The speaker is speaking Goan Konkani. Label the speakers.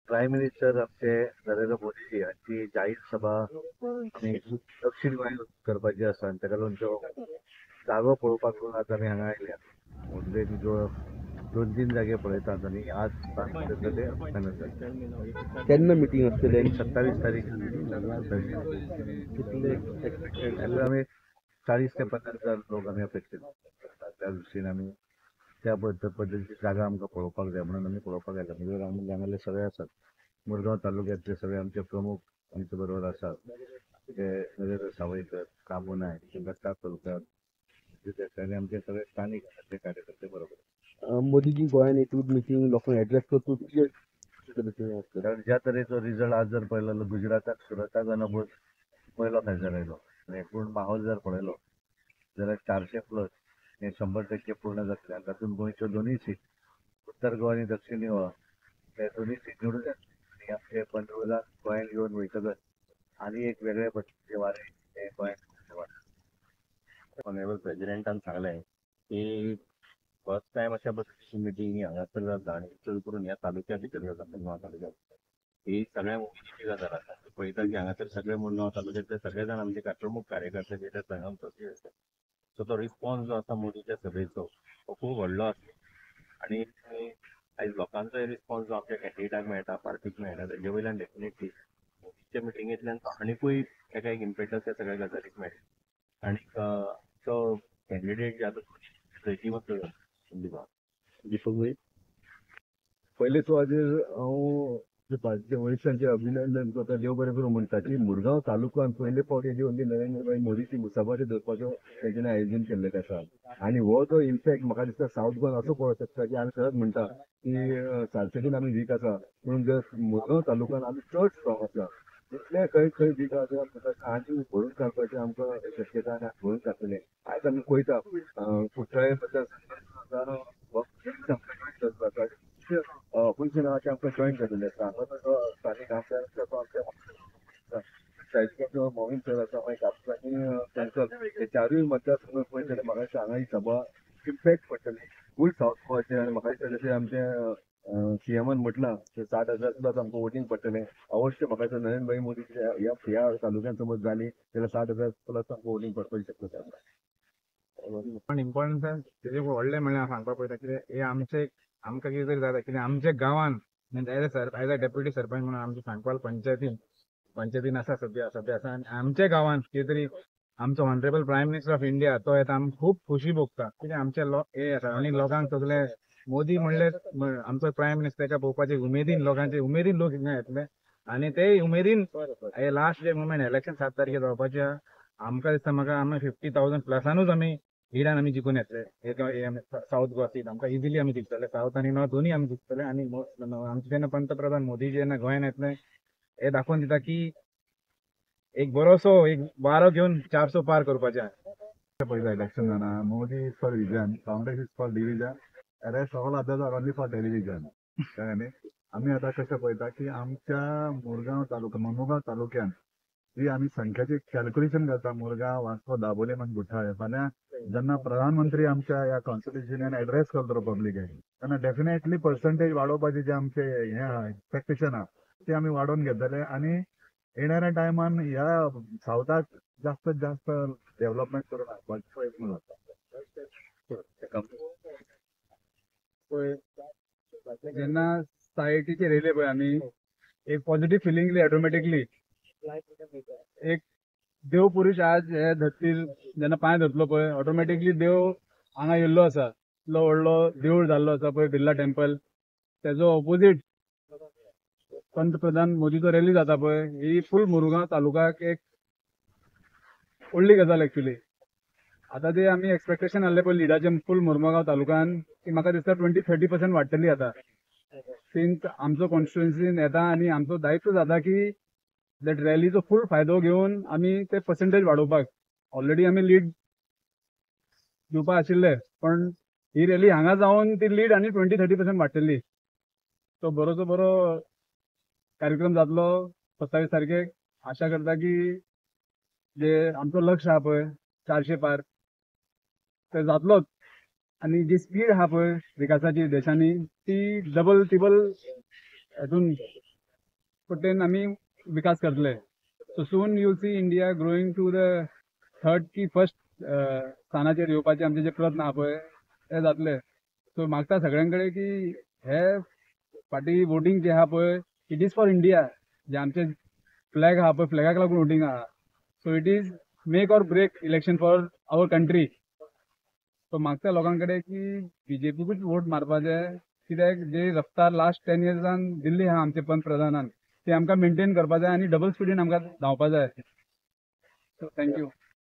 Speaker 1: प्रायम मिनिस्टर आमचे नरेंद्र मोदीजी हांची जाहीर सभा आमी दक्षीण गोंयांत करपाची आसा आनी ताका लागून तो जागो पळोवपाक लागून आज आमी हांगा आयल्या. ऑलरेडी 2-3 जागे पळयतात आनी आज ते फायनल जातले.
Speaker 2: केन्ना मिटींग आसतली?
Speaker 1: 27 तारीख.
Speaker 2: कितले एक्सपेक्टेड?
Speaker 1: आमी 40 ते 50 हजार लोक आमी अपेक्षीत करतात. त्या दृश्टीन आमी त्या पद्दतीची जागा आमकां पळोवपाक जाय म्हणून आमी पळोवपाक आयल्या. म्हणजे आमी हांगासरले सगळे आसात, मुरगांव तालुक्यांतले सगळे आमचे प्रमुख आमचे बरोबर आसात, ते नरेंद्र सावयकर, काबू नायक, दत्ता तोलकर, आनी आमचे सगळे स्थानीक आसात ते कार्यकर्ते बरोबर.
Speaker 2: मोदीजी गोंयांत येतूच मिटींग लोकांक एड्रेस करतूच कितें?
Speaker 1: कारण ज्या तरेचो रिजल्ट आज जर पळयलो, गुजराताक सुरताक अनपोज पयलो खासदार आयलो आनी एकूण माहोल जर पळयलो जाल्यार 400 प्लस हे 100% पूर्ण जातले आनी तातूंत गोंयच्यो दोनूय सीट, उत्तर गोवा आनी दक्षीण गोवा, हे दोनूय सीट निवडून येतले. आनी आमचे पंतप्रधान गोंयांत येवन वयतकच आनी एक वेगळे पद्दतीचे वारें हे गोंयांत वाडटा.
Speaker 3: ऑनरेबल प्रेजिडेंटान सांगलें की फर्स्ट टायम अशा पद्दतीची मिटींग हांगासर जाता आनी चड करून ह्या तालुक्या भितर जाता, मुरगांव तालुक्यात. ही सगळ्या उमेदीची गजाल आसा. पळयता की हांगासर सगळे मुरगांव तालुक्यांतले सगळे जाण आमचे प्रमुख कार्यकर्ते जे त्या हांगा उपस्थित आसा. सो तो रिस्पॉन्स जो आसा मोदीच्या सभेचो तो खूब व्हडलो आसलो आनी आयज लोकांचोय रिस्पॉन्स जो आमच्या कॅन्डिडेटाक मेळटा, पार्टीक मेळटा, तेजे वयल्यान डेफिनेटली मोदीच्या मिटिंगेंतल्यान आनिकूय एका एक इम्पेटस ह्या सगळ्या गजालीक मेळटा. आनी तो कॅन्डिडेट जे आतां जैतिवंत
Speaker 2: दीपक भाई,
Speaker 4: पयले सुवातेर हांव पार्टीच्या वरिश्ठांचे अभिनंदन करता, देव बरें करूं म्हणटा की मुरगांव तालुक्यान पयले फावट हेजी ओन्ली नरेंद्रभाई मोदीची मुसाफारी दवरपाचो तेंच्यांनी आयोजन केल्लें आसा. आनी हो जो इम्पॅक्ट म्हाका दिसता सावथ गोवान असो पळोवंक शकता की आमी सदांच म्हणटा की सालसेटीन आमी वीक आसा, पूण जर मुरगांव तालुक्यान आमी चड स्ट्रॉंग आसा. जितले खंय खंय वीक आसा आनी भरून काडपाची आमकां शक्यता आनी भरून काडटले. आयज आमी पळयता कुठ्ठाळे मतदारसंघात अपोजिशनाचे आमकां जॉयन जाल्ले आसा. हांगा स्थानीक आमदार आसा तो आमच्या सायडीक मोहीम सर आसा, मागीर कापूस आनी तांचो हे चारूय मतदारसंघ पळयत जाल्यार म्हाका दिसता हांगा ही सभा इम्पॅक्ट पडटली फूल सावथ गोवाचेर. आनी म्हाका दिसता जशें आमचे सीएमान म्हटलां 60,000 प्लस आमकां वोटींग पडटलें. अवश्य म्हाका दिसता नरेंद्रभाई मोदीच्या ह्या तालुक्यांत समज जाली जाल्यार 60,000 प्लस आमकां वोटींग पडपाची शक्यता आसा.
Speaker 5: पण इम्पॉर्टन्स तेजे व्हडलें म्हणल्यार हांव सांगपाक पळयता कितें हे आमचे आमकां कितें तरी जाता कितें आमच्या गांवान as a deputy sarpanch म्हणून आमच्या सांकवाल पंचायतीन आसा सद्या सद्या आसा आनी आमच्या गांवान कितें तरी आमचो honourable prime minister of India तो येता, आमकां खूब खोशी भोगता कितें आमचे हे आसा. आनी लोकांक सगळे मोदी म्हणले आमचो प्रायम मिनिस्टर ताका पळोवपाचे उमेदीन लोकांचे उमेदीन लोक हिंगा येतले आनी ते उमेदीन हे लास्ट जे मुमेंट इलेक्शन 7 तारखेर जावपाचे आमकां दिसता म्हाका आमी 50,000 प्लसानूच आमी लिडान आमी जिखून येतले. सावथ गोवा सीट आमकां इजिली आमी जिखतले, सावथ आनी नॉर्थ दोनूय आमी जिखतले. आनी आमचे जेन्ना पंतप्रधान मोदी जेन्ना गोंयान येतले हे दाखोवन दिता की एक बरोसो एक वारो घेवन 400 पार करपाचें.
Speaker 6: पयलीं इलेक्शन जाणा, Modi is for vision, Congress is for division, rest all others are only for television. कळ्ळें न्ही? आमी आतां कशें पळयता की आमच्या मुरगांव तालुका मुरगांव तालुक्यान जी आमी संख्याची कॅल्क्युलेशन करता, मुरगांव, वास्को, दाबोलीम आनी कुठ्ठाळे, फाल्यां जेन्ना प्रधानमंत्री आमच्या ह्या कॉन्स्टिट्युशनान एड्रेस करतलो पब्लिकाक तेन्ना डेफिनेटली पर्संटेज वाडोवपाचे जे आमचे हें आहा, एक्सपेक्टेशन आहा, ते आमी वाडोवन घेतले आनी येणाऱ्या टायमान ह्या सावथाक जास्त जास्त डेव्हलपमेंट करून हाडपाचो प्रयत्न जाता.
Speaker 5: पळय जेन्ना सायटीचेर येयले पळय आमी एक पॉझिटिव्ह फिलिंग ऑटोमॅटिकली एक देव पुरुष आज हे धरतीर जेन्ना पांय धरतलो पळय ऑटोमॅटिकली देव हांगा येयल्लो आसा. इतलो व्हडलो देवूळ जाल्लो आसा पळय बिर्ला टेम्पल, तेजो ऑपोजीट पंतप्रधान मोदीचो रॅली जाता पळय, ही फूल मुरगांव तालुक्याक एक व्हडली गजाल एक्चुली. आतां ते आमी एक्सपेक्टेशन आहले पळय लिडाचें फूल मुरगांव तालुक्यान की म्हाका दिसता 20-30% वाडटली आतां. सिन्स आमचो कॉन्स्टिट्युएन्सीन येता आनी आमचो दायित्व जाता की that रॅलीचो फूल फायदो घेवन आमी ते पर्संटेज वाडोवपाक. ऑलरेडी आमी लीड दिवपा आशिल्ले, पण ही रॅली हांगा जावन ती लीड आनी 20-30% वाडटली. तो बरोचो बरो कार्यक्रम जातलो 27 तारखेक. आशा करता की जे आमचो लक्ष आहा पळय 400 पार ते जातलोच आनी जी स्पीड आहा पळय विकासाची देशांनी ती डबल टिबल हेतून पट्टेन आमी विकास करतले. So soon you see India growing to the third की फर्स्ट स्थानाचेर येवपाचे आमचे जे प्रयत्न आहा पळय ते जातले. सो मागता सगळ्यां कडेन की हे फाटी वोटींग जे आहा पळय, it is for India. जे आमचे फ्लॅग आहा पळय, फ्लॅगाक लागून वोटींग आहा. So it is make or break election for our country. So मागता लोकां कडेन की बीजेपीकूच वोट मारपाचे, कित्याक जे रफ्तार लास्ट 10 इयर्सान दिल्ली आहा आमचे पंतप्रधानान, ते आमकां मेंटेन करपा जाय आनी डबल स्पिडीन आमकां धांवपा जाय. So thank you.